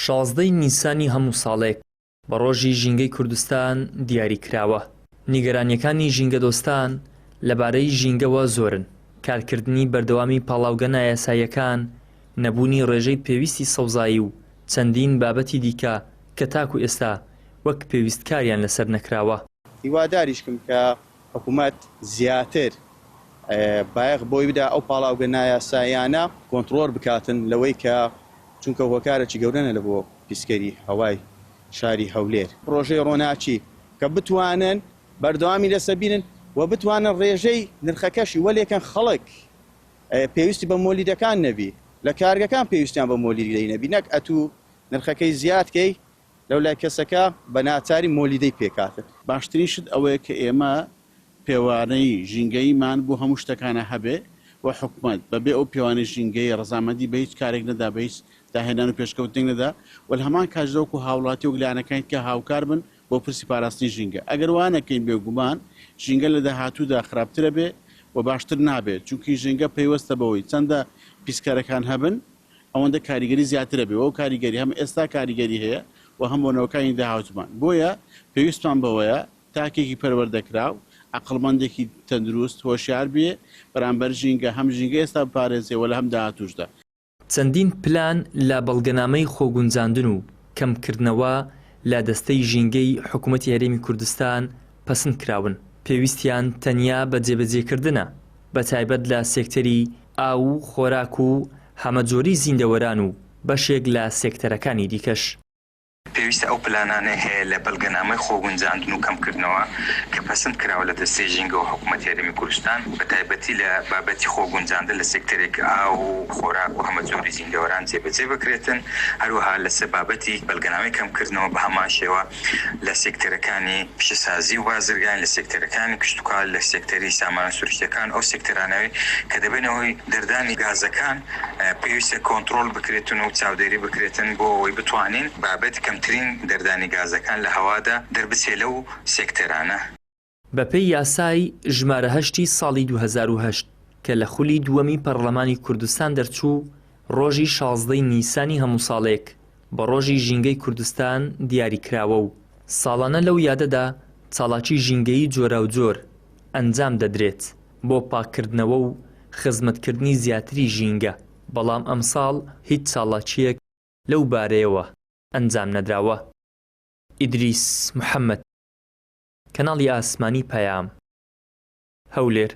شازدەی نیسانی هەموو ساڵێک بە ڕۆژی ژینگەی کوردستان دیاری کراوە. نیگەرانییەکانی ژینگەدۆستان لەبارەی ژینگەوە زۆرن، کارکردنی بەردەوامی پاڵاوگە نایاساییەکان، نەبوونی ڕێژەی پێویستی سەوزایی و چەندین بابەتی دیکە کە تاکو ئێستا وەک پێویست کاریان لەسەر نەکراوە. هیواداریشکم کە حکومەت زیاتر بایەخ بۆی بدا ئەو پاڵاوگە نایاساییانە کۆنتڕۆڵ بکاتن لەوەی کە چونکە هۆکارێکی گەورەنە لە بۆ پیسکەری هەوای شاری هەولێر. پڕۆژەی ڕۆناکی کە بتوانن بەردەوامی لەسەر بینن و بتوانن ڕێژەی نرخەکەشی وەلێکەن خەڵک پێویستی بە مۆلیدەکان نەبی لە کارگەکان پێویستیان بە مۆلیدەی نەبی نەک ئەتوو نرخەکەی زیاد کەی لەولای کەسەکە بە ناچاری مۆلیدەی پێکاتن. باشترین شت ئەوەیە کە ئێمە پێوانەی ژینگەییمان بۆ هەموو شتەکانە هەبێ و حکومەت بە بێ ئەو پێوانەی ژینگەیی ڕەزامەندی بە هیچ کارێک نەدا بە هیچ داهێنان و پێشکەوتنێک نەدا و لە هەمان کاتیشدا وەکو هاوڵاتی وەک لایەنەکانی دیکە هاوکار بن بۆ پرسی پاراستنی ژینگە ئەگەر وا نەکەین بێگومان ژینگە لە داهاتوودا خراپترە بێ و باشتر نابێ چونکی ژینگە پەیوەستە بەوەی چەندە پیسکەرەکان هەبن ئەوەندە کاریگەری زیاترە بێ و ئەو کاریگەری هەم ئێستا کاریگەری هەیە و هەم بۆ نەوەکانی داهاتوومان بۆیە پێویستمان بەوەیە تاکێکی پەروەردەکراو، عەقڵمەندێکی تەندروست، هۆشیار بێ بەرامبەر ژینگە، هەم ژینگە ئێستا بپارێزێ و لە هەم داهاتووشدا. چەندین پلان لە بەڵگەنامەی خۆگونجاندن و کەمکردنەوە لە دەستەی ژینگەی حکومەتی هەرێمی کوردستان پەسند کراون، پێویستیان تەنیا بە جێبەجێکردنە، بەتایبەت لە سێکتەری ئاو و خۆراک و هەمەجۆریی زیندەوەران و بەشێک لە سێکتەرەکانی دیکەش. پێویستە ئەو پلانانەی هەیە لە بەڵگەنامەی خۆگونجاندن و کەمکردنەوە کە پەسند کراوە لە دەستەی ژینگە و حکومەتی هەرێمی کوردستان بە تایبەتی لە بابەتی خۆگونجاندن لە سێکتەرێک ئاو و خۆراک و هەمەجۆری زیندەوەران جێبەجێ بکرێتن هەروەها لەسەر بابەتی بەڵگەنامەی کەمکردنەوە بە هەمان شێوە لە سێکتەرەکانی پیشەسازی و بازرگانی لە سێکتەرەکانی کشتوکاڵ لە سێکتەری سامانە سروشتیەکان ئەو سێکتەرانەی کە دەبێنە هۆی دەردانی گازەکان پێویستە کۆنتڕۆڵ بکرێتن و چاودێری بکرێتن بۆ ئەوەی بتوانین بابەت کەمترین دەردانی گازەکان لە هەوادا دەربچێ لەو سێکتەرانە. بەپێی یاسای ژمارە هەشتی ساڵی 2008 کە لە خولی دووەمی پەڕڵەمانی کوردستان دەرچوو، ڕۆژی 16 ی نیسانی هەموو ساڵێک بە ڕۆژی ژینگەی کوردستان دیاری کراوە و ساڵانە لەو یادەدا چاڵاکی ژینگەیی جۆراوجۆر ئەنجام دەدرێت بۆ پاککردنەوە و خزمەتکردنی زیاتری ژینگە، بەڵام ئەمساڵ هیچ چاڵاکییەک لەو بارەیەوە ئەنجام نەدراوە. ئیدریس محەمەد، کەناڵی ئاسمانی پەیام، هەولێر.